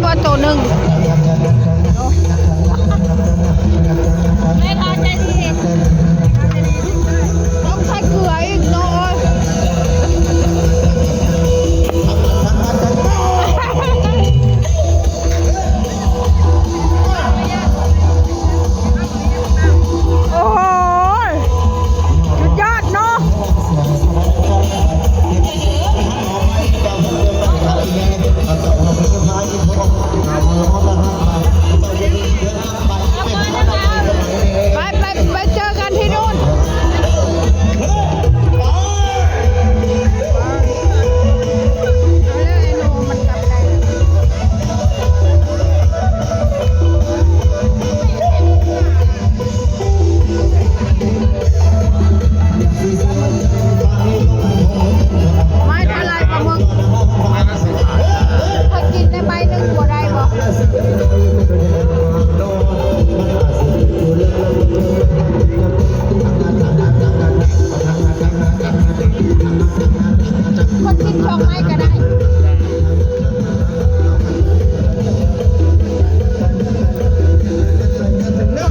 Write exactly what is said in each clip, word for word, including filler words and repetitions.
ตัวโตหนึ่ง ไม่พอใจสิ ต้องใส่เกลืออีกเนาะ โอ้โห สุดยอดเนาะ ไปไปไปเจอกันที่นู่น เอาเลยไอ้โนมันกลับได้แล้ว ไม่เป็นไรปลาหมึก ถ้ากินได้ใบหนึ่งบ่ได้บ่ คนกินของไม่ก็ได้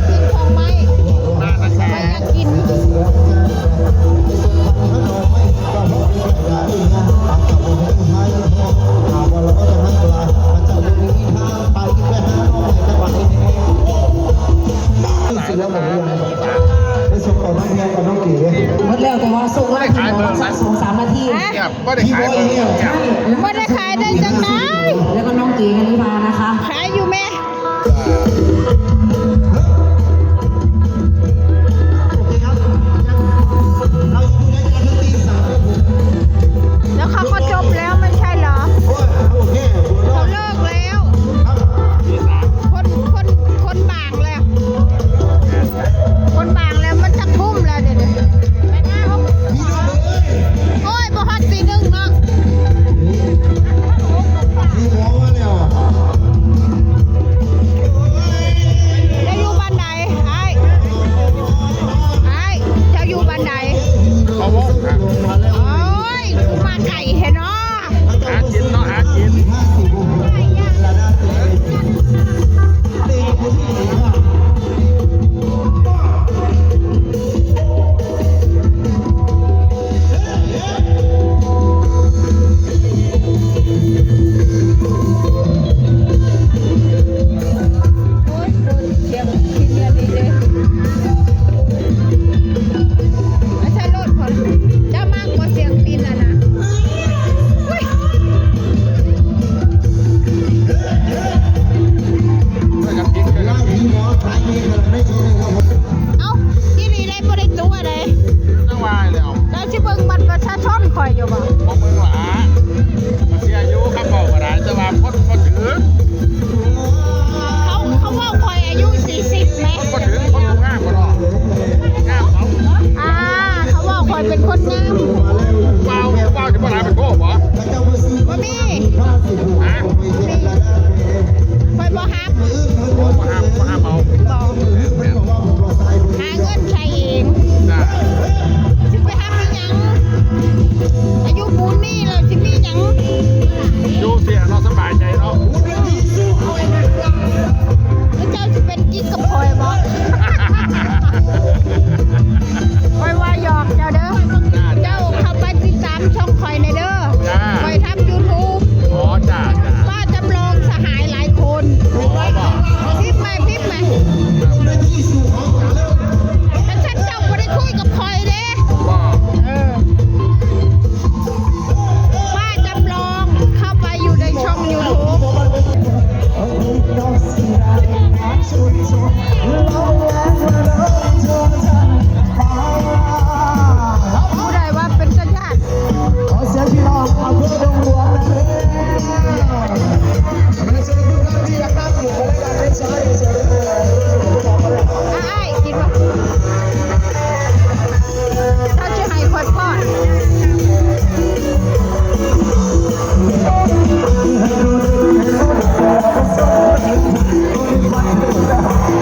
กินของไม่ ไม่อยากกิน หมดแล้ว แต่ว่าส่งไล่ทีมประมาณสักสองสามนาที ฮะ เงียบ บ่ได้ขาย บ่ได้ขายได้จังได๋ แล้วก็น้องเก๋กันนิพานะคะ ขายอยู่แม่ แล้วเขาก็จบแล้วไม่ใช่เหรอ เขาเลิกแล้ว คน คน คนบางแล้ว คนบางแล้วมันจักทุ่มแล้วเดี๋ยวนี้ โอ้ย บ่ฮอดตีหนึ่งเนาะ เจ้าอยู่บ้านใด อ้าย อ้าย เจ้าอยู่บ้านใด เขาวงครับ โอ้ย มาไกลแท้เนาะ หากินเนาะ หากิน โอ้ย เสียงขี้เกียจอีกเลย ไม่ใช่รถเขา เจ้ามากกว่าเสียงตีนน่ะนะ อุ้ย เอ้า อีหลีได้บ่ได้ตั๋วเด้ จังว่าแล้ว เจ้าสิเบิ่งบัตรประชาชนข่อยอยู่บ่ บ่เบิ่งหลา ก็เสียอยู่ คำเว้าก็ได้ แต่ว่าคนบ่ถือ เขา เขาเว้าข่อยอายุสี่สิบแหม คนบ่ถือ คนผู้งามบ่เนาะ งามเอา อ่า เขาเว้าข่อยเป็นคนงาม เว้า เว้าสิบ่หลายเป็นโพบ่ บ่มี ฮะ บ่มี ข่อยบ่ฮับ บ่ฮับ บ่ฮับเอา บ่ หาเงินใช้เอง จ้ะ สิไปฮับอีหยัง อายุปูนนี้แล้วสิมีหยัง อยู่เสียเนาะ สบายใจเนาะ แล้วเจ้าสิเป็น กินกับข่อยบ่ ข่อยว่าหยอกเจ้าเด้อ จ้า เจ้าเข้าไปติดตามช่องข่อยแหน่เด้อ จ้า ข่อยทำยูทูบ อ๋อ จ้า จ้า ป้าจำลองสหายหลายคน อ๋อ บ่ พิมพ์มา พิมพ์มา ถ้าฉันเจ้าบ่ได้คุยกับข่อยเด้ บ่ เออ ป้าจำลองเข้าไปอยู่ในช่องยูทูบ ผู้ใดว่าเป็นตาย้าน ขอเสียงพี่น้องอำเภอดงหลวงนะเด้อ ขอเชิญทุกท่านที่ยังนั่งอยู่บรรยากาศเรียนเชิญเรียนเชิญเรียนเชิญ อ้าย กินบ่ ถ้าจะให้ข่อยป้อน ผู้ใด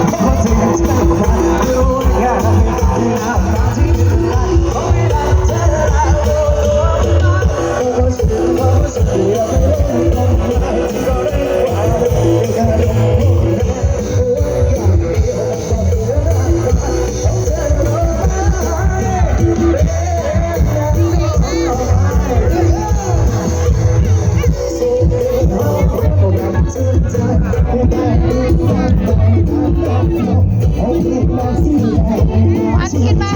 อัดคลิปมา